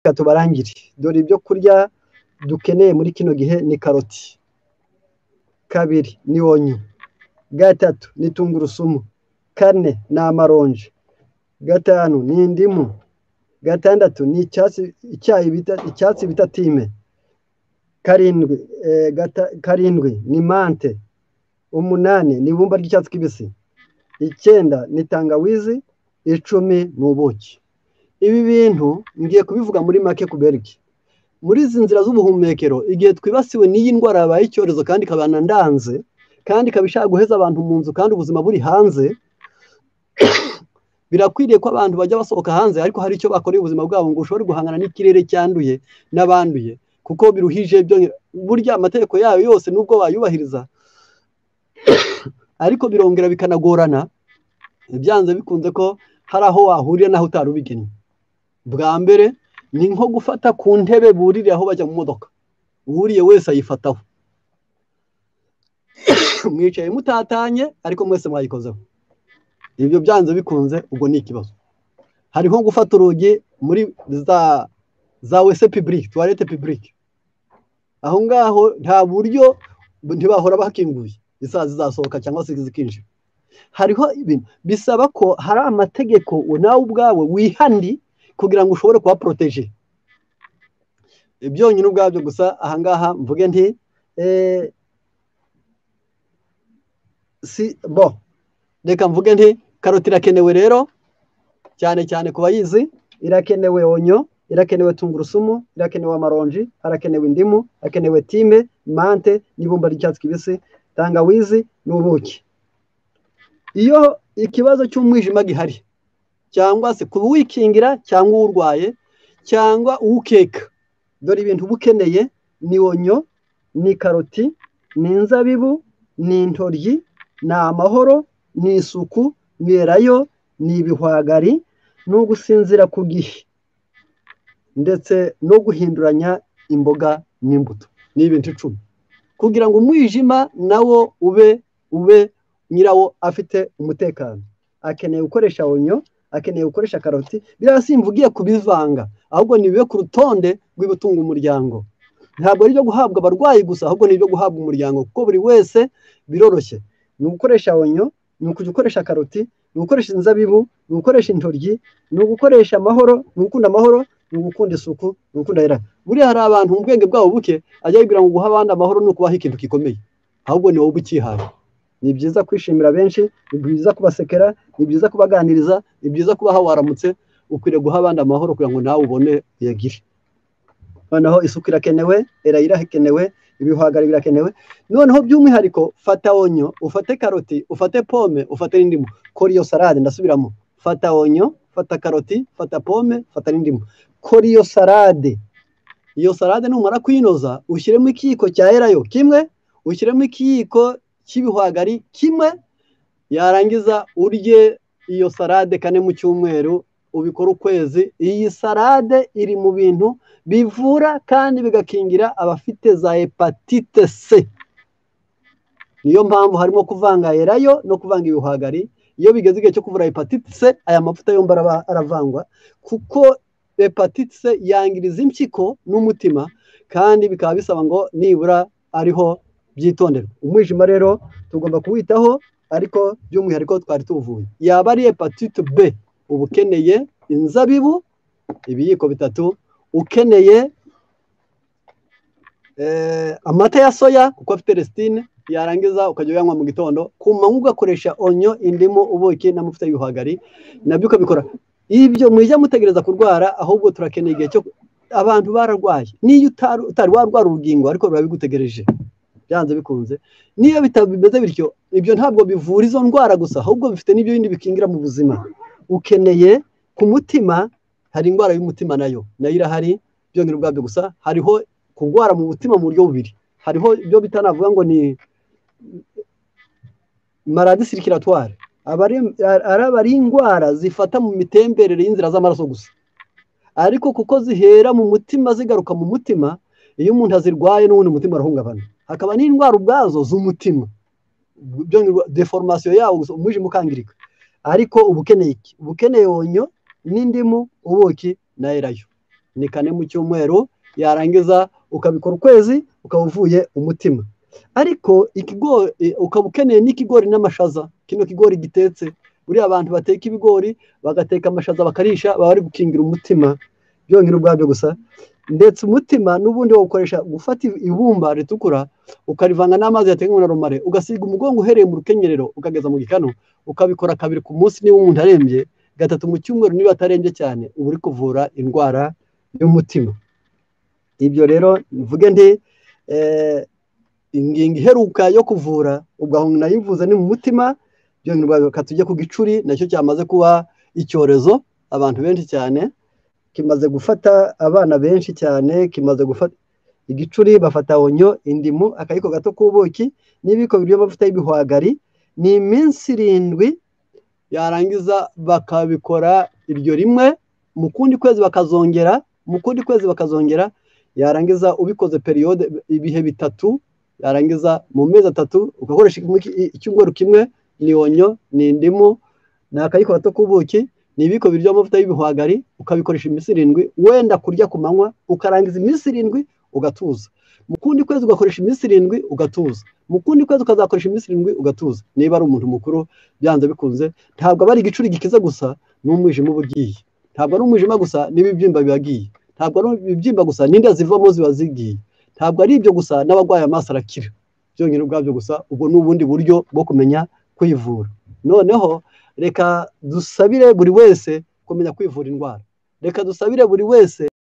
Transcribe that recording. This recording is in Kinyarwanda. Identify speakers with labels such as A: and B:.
A: Tubarangire dore ibyo kurya dukeneye muri kino gihe ni karoti, kabiri ni onyo, gatatu ni tungurusumu, kane ni amaronji, gatanu ni indimu, gatandatu ni icyayi bita icyatsi bita thyme, karindwi ni menthe, umunani ni ibumba ry'icyatsi kibisi, 9 ni tangawizi, 10 ni ubuki. Ibi bintu ngiye kubivuga muri make kuberiki. Muri izi nzira z'ubuhumekero, igihe twibasiwe n'iyi ndwara yabaye icyorezo kandi ikabana ndanze, kandi ikaba ishaka guheza abantu mu nzu kandi ubuzima buri hanze, birakwiriye ko abantu bajya basohoka hanze, ariko hari icyo bakoreye ubuzima bwabo ngo ushobore guhangana n'ikirere cyanduye n'abanduye, kuko biruhije. Burya amategeko yayo yose nubwo bayubahiriza, ariko birongera bikanagorana, byanze bikunze ko hari aho wahurira naho utari ubigennye. Bwa mbere ni nko gufata ku ntebe buririye aho bajya mu modoka, uwuriye wese ayifataho, mwicaye mutatanye ariko mwese mwayikozeho. Ibyo byanze bikunze ubwo ni ikibazo. Hari nko gufata urugi muri za WC public, toilette publique, aho ngaho nta buryo, ntibahora bakinguye, isazi zizasohoka cyangwa se zikinjira. Hariho ibintu bisaba ko hari amategeko nawe ubwawe wihandi kugira ngo ushobore kuba protégé. Ibyonyine ubwabyo gusa ahangaha mvuge nti si bo, reka mvuge nti karoti irakenewe rero cyane cyane ku bayizi, irakenewe onyo, irakenewe tungurusumu, irakenewe amaronji, harakenewe indimu, hakenewe thyme, menthe n'ibumba ry'icyatsi kibisi, tangawizi n'ubuki. Iyo ikibazo cy'umwijima gihari, cyangwa se kuwikingira cyangwa urwaye cyangwa uwukeka, dore ibintu uba ukeneye ni onyo, ni karoti, ni inzabibu, ni intoryi, ni amahoro, ni isuku, ni elayo, ni ibihwagari, ni ugusinzira ku gihe, ndetse no guhinduranya imboga n'imbuto. Ni ibintu 10 kugira ngo umwijima nawo ube nyirawo afite umutekano. Akeneye gukoresha onyo, akeneye gukoresha karoti. Biriya simvugiye kubivanga, ahubwo ni bibe ku rutonde rw'ibitunga umuryango. Ntabwo ari ibyo guhabwa abarwayi gusa, ahubwo ni ibyo guhabwa umuryango, kuko buri wese biroroshye. Ni ugukoresha onyo, ni ukujya ukoresha karoti, ni ugukoresha inzabibu, ni ugukoresha intoryi, ni ugukoresha amahoro, ni ugukunda amahoro, ni ugukunda isuku, ni ugukunda elayo. Buriya hari abantu mu bwenge bwabo buke ajya yibwira ngo guha abandi amahoro ni ukubaha ikintu gikomeye, ahubwo ni wowe ukihaye. Ni byiza kwishimira benshi, ni byiza kubasekera, ni byiza kubaganiriza, ni byiza kubaha waramutse. Ukwiriye guha abandi amahoro kugira ngo nawe ubone uyagire. Noneho isuku irakenewe, elayo irakenewe, ibihwagari birakenewe. Noneho by'umwihariko fata onyo, ufate karoti, ufate pome, ufate n'indimu, kora iyo salade. Ndasubiramo, fata onyo, fata karoti, fata pome, fata n'indimu, kora iyo salade. Iyo salade numara kuyinoza, ushyiremo ikiyiko cya elayo kimwe, ushyiremo ikiyiko cy'ibihwagari kimwe, yarangiza urye iyo salade 4 mu cyumweru, ubikora ukwezi. Iyi salade iri mu bintu bivura kandi bigakingira abafite za hépatite C. Niyo mpamvu harimo kuvanga elayo no kuvanga ibihwagari. Iyo bigeze igihe cyo kuvura hépatite C, aya mavuta yombi aravangwa, kuko hépatite C yangiriza impyiko n'umutima, kandi bikaba bisaba ngo nibura ariho byitonderwa. Umwijima rero tugomba kuwitaho, ariko by'umwihariko twari tuvuye. Yaba ari hépatite B, uba ukeneye inzabibu ibiyiko 3, ukeneye amata ya soya kuko afite lécithine, yarangiza ukajya uyanywa mu gitondo, ku manywa ugakoresha onyo, indimu, ubuki n'amavuta y'ibihwagari, nabyo ukabikora. Ibyo mwijya mutegereza kurwara, ahubwo turakeneye igihe cyo abantu bararwaye. Niyo utari warwara urugingo, ariko biba bigutegereje byanze bikunze. Niyo bitameze bityo, ibyo ntabwo bivura izo ndwara gusa, ahubwo bifite n'ibyo bindi bikingira mu buzima. Ukeneye ku mutima, hari indwara y'umutima nayo irahari, byongera ubwabyo gusa. Hariho kurwara mu mutima mu buryo bubiri. Hariho ibyo bita navuga ngo ni maladie circulatoire, aba ari indwara zifata mu mitemberere y'inzira z'amaraso gusa, ariko kuko zihera mu mutima zigaruka mu mutima, iyo umuntu azirwaye n'ubundi umutima arahungabana. Hakaba n'indwara ubwazo z'umutima, déformation yawo gusa, umwijima ukangirika. Ariko uba ukeneye iki? Uba ukeneye onyo n'indimu, ubuki na elayo. ni 4 mu cyumweru, yarangiza ukabikora ukwezi ukaba uvuye umutima. Ariko ikigori ukaba ukeneye n'ikigori n'amashaza, kino kigori gitetse, buriya abantu bateka ibigori bagateka amashaza bakarisha baba bari gukingira umutima byonyine ubwabyo gusa. Ndetse umutima n'ubundi wawukoresha gufata ibumba ritukura ukarivanga n'amazi yateguwe na romare, ugasiga umugongo uhereye mu rukenyerero ukageza mu gikanu, ukabikora 2 ku munsi niba umuntu arembye, 3 mu cyumweru niba atarembye cyane, uba uri kuvura indwara y'umutima. Ibyo rero mvuge nti ingingo iheruka yo kuvura ubwo aho nayivuze ni mu mutima, reka tujye ku gicuri nacyo cyamaze kuba icyorezo abantu benshi cyane, kimaze gufata abana benshi cyane, kimaze gufata igicuri. Bafata onyo, indimu, akayiko gato k'ubuki n'ibiyiko bibiri by'amavuta y'ibihwagari, ni iminsi 7, yarangiza bakabikora iryo rimwe, mu kundi kwezi bakazongera, mu kundi kwezi bakazongera, yarangiza ubikoze periyode ibihe 3, yarangiza mu mezi 3 ugakoresha icyumweru kimwe, ni onyo, ni indimu, ni akayiko gato k'ubuki, ni ibiyiko bibiri by'amavuta y'ibihwagari, ukabikoresha iminsi 7, wenda kurya ku manywa, ukarangiza iminsi 7 ugatuza. Mu kundi kwezi ugakoresha iminsi 7 ugatuza. Mu kundi kwezi ukazakoresha iminsi 7 ugatuza. Niba ari umuntu mukuru byanze bikunze, ntabwo aba ari igicuri gikiza gusa, n'umwijima uba ugiye. Ntabwo ari umwijima gusa, n'ibibyimba biba bigiye. Ntabwo ari ibibyimba gusa, n'inda zivamo ziba zigiye. Ntabwo ari ibyo gusa, n'abarwaye amaso arakira. Byonyine ubwabyo gusa, ubwo ni ubundi buryo bwo kumenya kwivura. Noneho reka dusabire buri wese kumenya kwivura indwara. Reka dusabire buri wese.